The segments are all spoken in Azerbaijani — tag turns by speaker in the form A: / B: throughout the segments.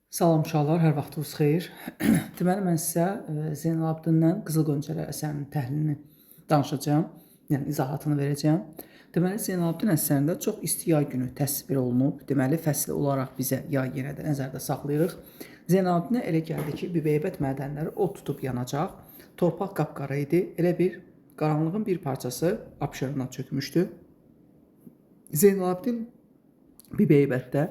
A: Salam uşaqlar, hər vaxtınız xeyir. Deməli mən sizə Zeynalabdindən Qızıl Qönçələr əsərinin təhlilini danışacağam, yəni izahatını verəcəyəm. Deməli Zeynalabdin əsərində çox isti yay günü təsvir olunub. Deməli fəsil olaraq bizə yay yenə də nəzərdə saxlayırıq. Zeynalabdinə elə gəldi ki, Bibeybət mədənləri od tutub yanacaq. Torpaq qapqara idi. Elə bir qaranlığın bir parçası Abşerona çökmüşdü. Zeynalabdin Bibeybətdə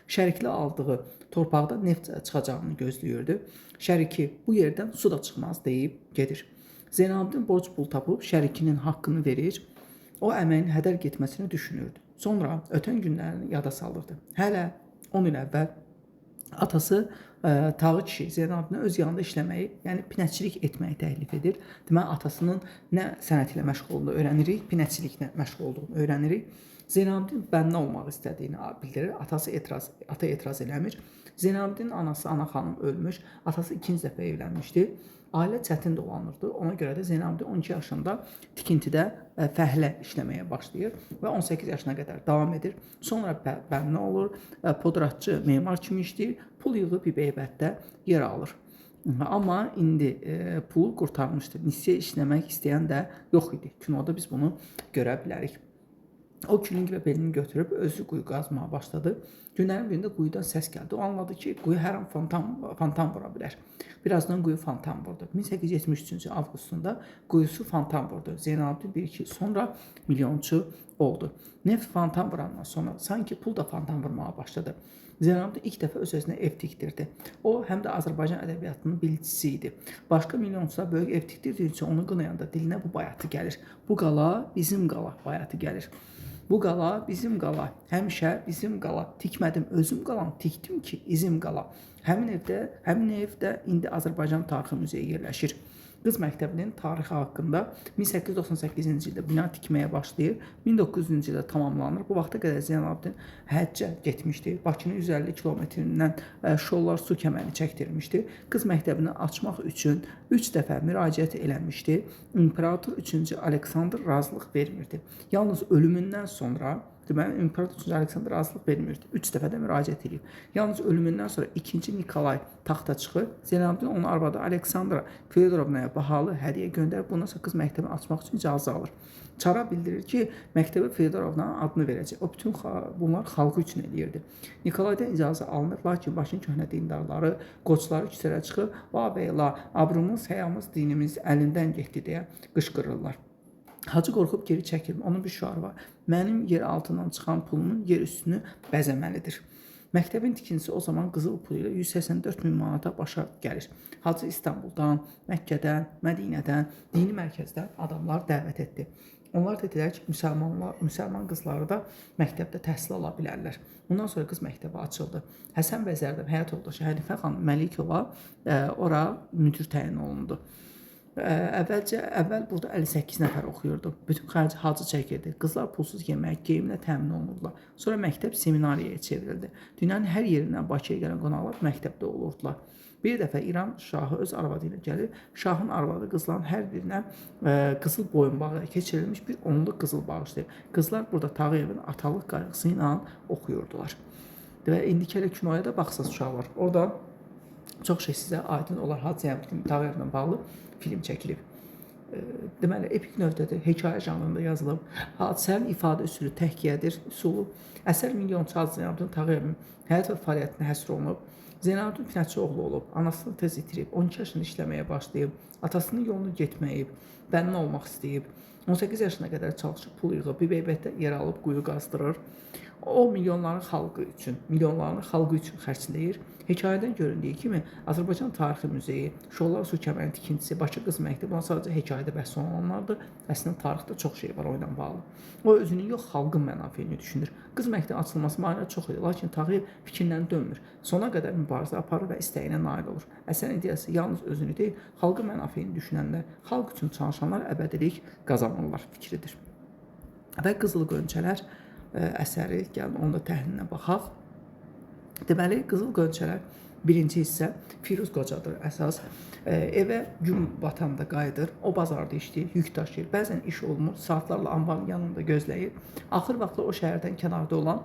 A: şərikli aldığı torpaqda neft çıxacağını gözləyirdi. Şəriki bu yerdən su da çıxmaz deyib gedir. Zeynalabdin borc pul tapıb şərikinin haqqını verir. O əməyin hədər getməsini düşünürdü. Sonra ötən günlərini yada salırdı. Hələ 10 il əvvəl atası Tağı kişi Zeynalabdinə öz yanında işləməyi, yəni pinəçilik etməyi təklif edir. Deməli atasının nə sənət ilə məşğul olduğunu öyrənirik, pinəçiliklə məşğul olduğunu öyrənirik. Zeynalabdin bənna olmaq istədiyini bildirir. Atası etiraz eləmir. Zeynalabdinin anası Ana xanım ölmüş, atası ikinci dəfə evlənmişdi. Ailə çətin dolanırdı. Ona görə də Zeynalabdin 12 yaşında tikintidə fəhlə işləməyə başlayır və 18 yaşına qədər davam edir. Sonra bənna olur, podratçı, memar kimi işləyir, pul yığıb Bibeybətdə yer alır. Amma indi pulu qurtarmışdı. Nisiyə işləmək istəyən də yox idi. Kinoda biz bunu görə bilərik. O külüng və belini götürüb özü quyu qazmağa başladı. Günlərin birində quyudan səs gəldi. O anladı ki, quyu hər an fontan vura bilər. Birazdan quyu fontan vurdu. 1873-cü avqustunda quyusu fontan vurdu. Zeynalabdin bir-iki il sonra milyonçu oldu. Neft fontan vurandan sonra sanki pul da fontan vurmağa başladı. Zeynalabdin ilk dəfə öz-özünə ev tikdirdi. O, həm də Azərbaycan ədəbiyyatının bilicisi idi. Başqa milyonçular böyük ev tikdirdiyi üçün onu qınayanda dilinə bu bayatı gəlir. Bu qala bizim qala bayatı gəlir. Bu qala bizim qala, həmişə bizim qala. Tikmədim özüm qalam, tikdim ki izim qala. Həmin evdə indi Azərbaycan Tarixi Muzeyi yerləşir. Qız məktəbinin tarixi haqqında 1898-ci ildə bina tikməyə başlayır. 1900-cü ildə tamamlanır. Bu vaxta qədər Zeynalabdin həccə getmişdi. Bakının 150 kilometrindən Şollar su kəmərini çəkdirmişdi. Qız məktəbini açmaq üçün 3 dəfə müraciət eləmişdi. İmperator 3-cü Aleksandr razılıq vermirdi. Yalnız ölümündən sonra, deməli İmperator 3-cü Aleksandr razılıq vermirdi. 3 dəfə də müraciət edib. Yalnız ölümündən sonra 2-ci Nikolay taxta çıxır. Zeynalabdin onun arvadı Aleksandra Fedorovnaya bahalı hədiyyə göndərib bundan sonra qız məktəbini açmaq üçün icazə alır. Çara bildirir ki, məktəbə Fedorovnanın adını verəcək. O bütün bunlar xalqı üçün eləyirdi. Nikolaydan icazə alınır, lakin Bakının köhnə dindarları, qoçları küçələrə çıxıb, "Va beyla, abrımız, həyamız, dinimiz əlindən getdi" deyə qışqırırlar. Hacı qorxub geri çəkilmir. Onun bir şüarı var. Mənim yer altından çıxan pulumun yer üstünü bəzəməlidir. Məktəbin tikintisi o zaman qızıl pulu ilə 184 min manata başa gəlir. Hacı İstanbuldan, Məkkədən, Mədinədən, dini mərkəzdən adamlar dəvət etdi. Onlar dedilər ki, müsəlman qızları da məktəbdə təhsil ala bilərlər. Bundan sonra qız məktəbi açıldı. Həsən bəy Zərdab həyat yoldaşı Hənifə xanım Məlikova ora müdir təyin olundu. Əvvəl burada 58 nəfər oxuyurdu. Bütün xərci hacı çəkirdi. Qızlar pulsuz yemək, geyimlə təmin olunurdular. Sonra məktəb seminariyaya çevrildi. Dünyanın hər yerindən Bakıya gələn qonaqlar məktəbdə olurdular. Bir dəfə İran şahı öz arvadı ilə gəlir. Şahın arvadı qızların hər birinə qızıl boyunbağı keçirilmiş bir onluq qızıl bağışlayır. Qızlar burada Tağıyevin atalıq qayğısı ilə oxuyurdular. Və indiki elə kinoya da baxsaz uşaqlar. Orada çox şey sizə aydın olar. Hacı Zeynalabdin Tağıyevlə bağlı film çəkilib. Deməli, epik növdədir, hekayə janrında yazılıb. Hadisənin ifadə üsulu təhkiyədir, üsulu. Əsər milyonçu Hacı Zeynalabdin Tağıyevin həyat və fəaliyyətinə həsr olunub. Zeynalabdin pinəçi oğlu olub, anasını tez itirib, 12 yaşında işləməyə başlayıb, atasının yolunu getməyib, bənna olmaq istəyib. 18 yaşına qədər çalışıb pul yığıb, Bibeybətdə yer alıb quyu qazdırır. O milyonların xalqı üçün, milyonlarını xalqı üçün xərcləyir. Hekayədən göründüyü kimi Azərbaycan Tarixi Muzeyi, Şollar su kəmərinin tikintisi, Bakı Qız Məktəbi bunlar sadəcə hekayədə bəhs olunanlardır. Əslində tarixdə çox şey var o ilə bağlı. O özünün yox, xalqın mənafeyini düşünür. Qız məktəbi açılması maneə çox idi, lakin Tağıyev fikrindən dönmür. Sona qədər mübarizə aparır və istəyinə nail olur. Əsərin ideyası yalnız özünü deyil, xalqın mənafeyini düşünənlər, xalq üçün çalışanlar əbədilik qazanırlar fikridir. Və Qızıl Qönçələr əsəri, gəlin onun da təhlilinə baxaq. Deməli, Qızıl Qönçələr birinci hissə Firuz qocadır əsas. Evə gün batanda qayıdır, o bazarda işləyir, yük daşıyır. Bəzən iş olmur, saatlarla anbarın yanında gözləyir. Axır vaxtlar o şəhərdən kənarda olan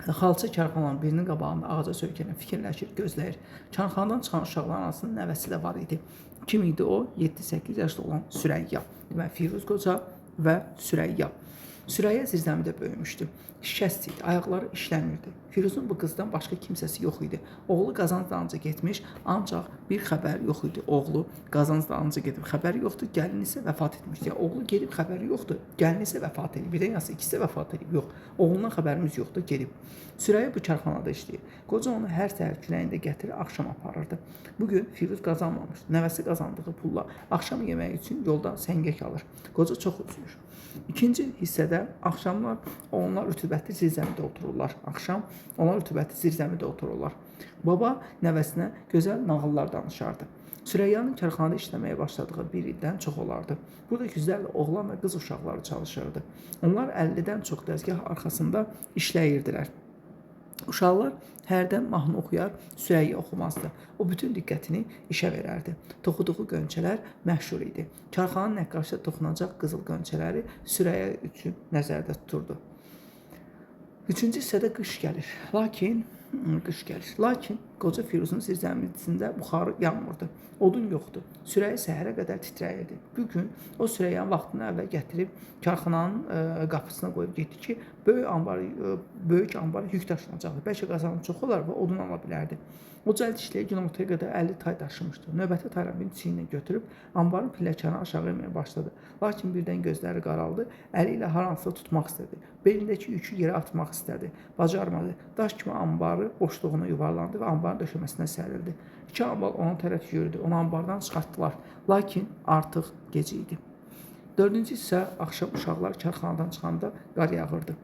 A: Xalça karxanaların birinin qabağında ağaca söykənib fikirləşir, gözləyir. Karxanadan çıxan uşaqların arasında nəvəsi də var idi. Kim idi o? 7-8 yaşlı olan Sürəyya. Deməli, Firuz Qoca və Sürəyya. Sürəyya zirzəmidə böyümüşdü. Şikəst idi, ayaqları işləmirdi. Firuzun bu qızdan başqa kimsəsi yox idi. Oğlu qazanc dalınca getmiş, ancaq bir xəbər yox idi. Oğlu qazanc dalınca gedib, xəbəri yoxdur, gəlini isə vəfat etmişdi. Yəni, oğlu gedib, xəbəri yoxdur, gəlini isə vəfat edib. Birdən yası ikisi də vəfat edib. Yox, oğlundan xəbərimiz yoxdur, gedib. Sürəyya bu karxanada işləyir. Qoca onu hər səhər küləyində gətirir, axşam aparırdı. Bu gün Firuz qazanmamışdı. Nəvəsi qazandığı pulla axşam yeməyi üçün yoldan səngək alır. Qoca çox üzülür. İkinci hissədə axşamlar onlar rütubətli zirzəmidə otururlar. Axşam onlar rütubətli zirzəmidə otururlar. Baba nəvəsinə gözəl nağıllar danışardı. Sürəyyanın karxanada işləməyə başladığı bir ildən çox olardı. Burada yüzlərlə oğlan və qız uşaqları çalışırdı. Onlar 50-dən çox dəzgah arxasında işləyirdilər. Uşaqlar hərdən mahnı oxuyar, Sürəyya oxumazdı. O bütün diqqətini işə verərdi. Toxuduğu qönçələr məşhur idi. Karxananın nəqqaşı toxunacaq qızıl qönçələri Sürəyya üçün nəzərdə tuturdu. Üçüncü hissədə qış gəlir. Lakin qoca Firuzun zirzəmisində buxarı yanmırdı. Odun yoxdur. Sürəyya səhərə qədər titrəyirdi. Bu gün o Sürəyyanın vaxtını əvvəl gətirib karxananın qapısına qoyub getdi ki, böyük anbar yük daşınacaqdı. Bəlkə qazancı çox olar və odun ala bilərdi. O cəld işləyə günortaya qədər 50 tay daşımışdı. Növbəti tayran çiyninə götürüb anbarın pilləkanı aşağı enməyə başladı. Lakin birdən gözləri qaraldı. Əli ilə hər hansısa tutmaq istədi. Belindəki yükü yerə atmaq istədi. Bacarmadı. Daş kimi anbarı boşluğuna yuvarlandı və anbarın döşəməsinə sərildi. İki ambal ona tərəf yürüdü. Onu anbardan çıxartdılar. Lakin artıq gec idi. Dördüncü hissə axşam uşaqlar karxanadan çıxanda qar yağırdı.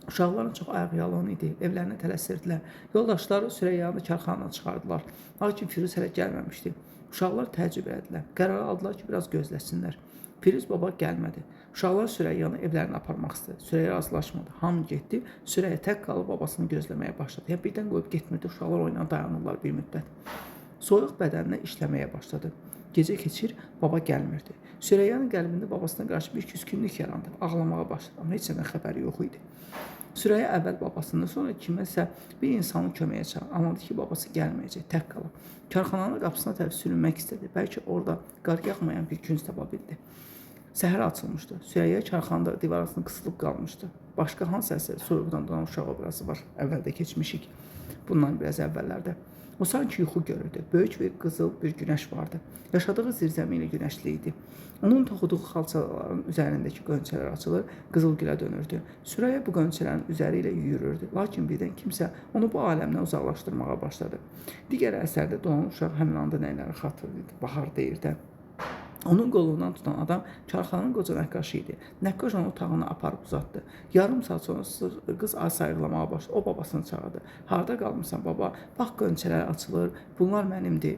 A: Uşaqların çox ayaqyalın idi. Evlərinə tələsirdilər. Yoldaşları Sürəyyanı karxanadan çıxardılar. Lakin Firuz hələ gəlməmişdi. Uşaqlar təəccüb elədilər. Qərar aldılar ki, biraz gözləsinlər. Firuz baba gəlmədi. Uşaqlar Sürəyyanı evlərinə aparmaq istədi. Sürəyya razılaşmadı. Hamı getdi. Sürəyya tək qalıb babasını gözləməyə başladı. Yəni birdən qoyub getmirdi. Uşaqlar oyuna dayanırlar bir müddət. Soyuq bədəninə işləməyə başladı. Gecə keçir, baba gəlmirdi. Sürəyyanın qəlbində babasına qarşı bir küskünlük yarandı. Ağlamağa başladı, amma heç nədən xəbəri yox idi. Sürəyya əvvəl babasını, sonra kiməsə bir insanı köməyə çağırdı. Anladı ki, babası gəlməyəcək, tək qalıb. Karxananın qapısına tərəf sürünmək istədi. Bəlkə orada qar yağmayan bir künc tapa bildi. Səhər açılmışdı. Sürəyya karxanada divar arasında qısılıb qalmışdı. Başqa hansı əsər soyuqdan donan uşaq obrazı var? Əvvəldə keçmişik. Bundan biraz əvvəllərdə. O sanki yuxu görürdü. Böyük və qızıl bir günəş vardı. Yaşadığı zirzəmi ilə günəşli idi. Onun toxuduğu xalçaların üzərindəki qönçələr açılır, qızıl gülə dönürdü. Sürəyya bu qönçələrin üzəri ilə yürürdü. Lakin birdən kimsə onu bu aləmdən uzaqlaşdırmağa başladı. Digər əsərdə donan uşaq həmin anda nələri xatırlayırdı? Bahar deyirdi. Onun qolundan tutan adam karxananın qoca nəqqaşı idi. Nəqqaş onu otağına aparıb uzatdı. Yarım saat sonra qız sayıqlamağa başladı. O babasını çağırdı. Harda qalmısan baba? Bax qönçələr açılır. Bunlar mənimdir.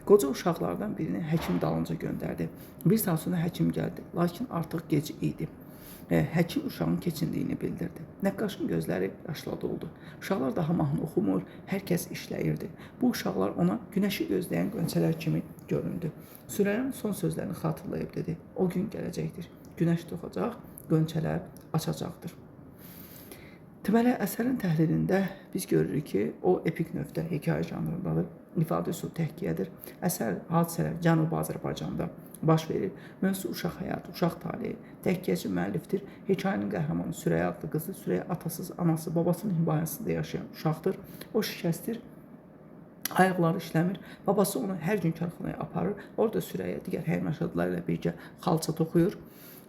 A: Qoca uşaqlardan birini həkim dalınca göndərdi. Bir saat sonra həkim gəldi. Lakin artıq gec idi. Həkim uşağın keçindiyini bildirdi. Nəqqaşın gözləri yaşla doldu. Uşaqlar daha mahnı oxumur, hər kəs işləyirdi. Bu uşaqlar ona günəşi gözləyən qönçələr kimi göründü. Sürəyyanın son sözlərini xatırlayıb dedi: O gün gələcəkdir. Günəş doğacaq, qönçələr açacaqdır. Deməli, əsərin təhlilində biz görürük ki, o epik növdə hekayə janrındadır. İfadə üsulu təhkiyədir. Əsər, hadisələr Cənubi Azərbaycanda baş verir. Mövzu uşaq həyatı, uşaq taleyi. Təhkiyəçi müəllifdir. Hekayənin qəhrəmanı Sürəyya adlı qızı. Sürəyya atasız, anası, babasının himayəsində yaşayan uşaqdır. O şikəstdir. Ayaqları işləmir. Babası onu hər gün karxanaya aparır. Orada Sürəyya digər həmyaşıdları ilə birgə xalça toxuyur.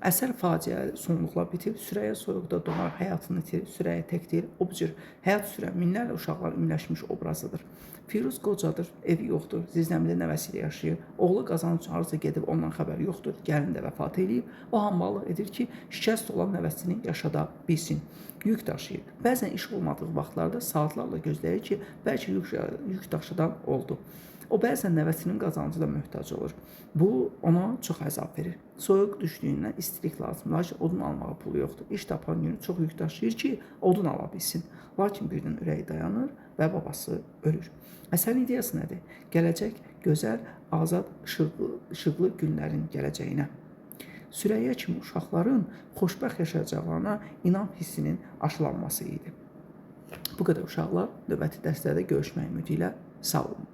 A: Əsər faciəli sonluqla bitib. Sürəyya soyuqda donar, həyatını itirir. Sürəyya tək deyil, o bu cür həyat sürən minlərlə uşaqların ümləşmiş obrazıdır. Firuz qocadır, evi yoxdur, zirzəmidə nəvəsi ilə yaşayır. Oğlu qazanc üçün harasa gedib, ondan xəbəri yoxdur. Gəlin də vəfat eləyib. O hamballıq edir ki, şikəst olan nəvəsini yaşada bilsin. Yük daşıyır. Bəzən iş olmadığı vaxtlarda saatlarla gözləyir ki, bəlkə yük daşıdan oldu. O bəzən nəvəsinin qazancı da möhtac olur. Bu ona çox əzab verir. Soyuq düşdüyündən istilik lazım. Lakin odun almağa pulu yoxdur. İş tapan günü çox yük daşıyır ki, odun ala bilsin. Lakin birdən ürəyi dayanır və babası ölür. Əsərin ideyası nədir? Gələcək gözəl, azad, işıqlı günlərin gələcəyinə. Sürəyya kimi uşaqların xoşbəxt yaşayacaqlarına inam hissinin aşılanması idi. Bu qədər uşaqlar, növbəti dərslərdə görüşmək ümidi ilə sağ olun.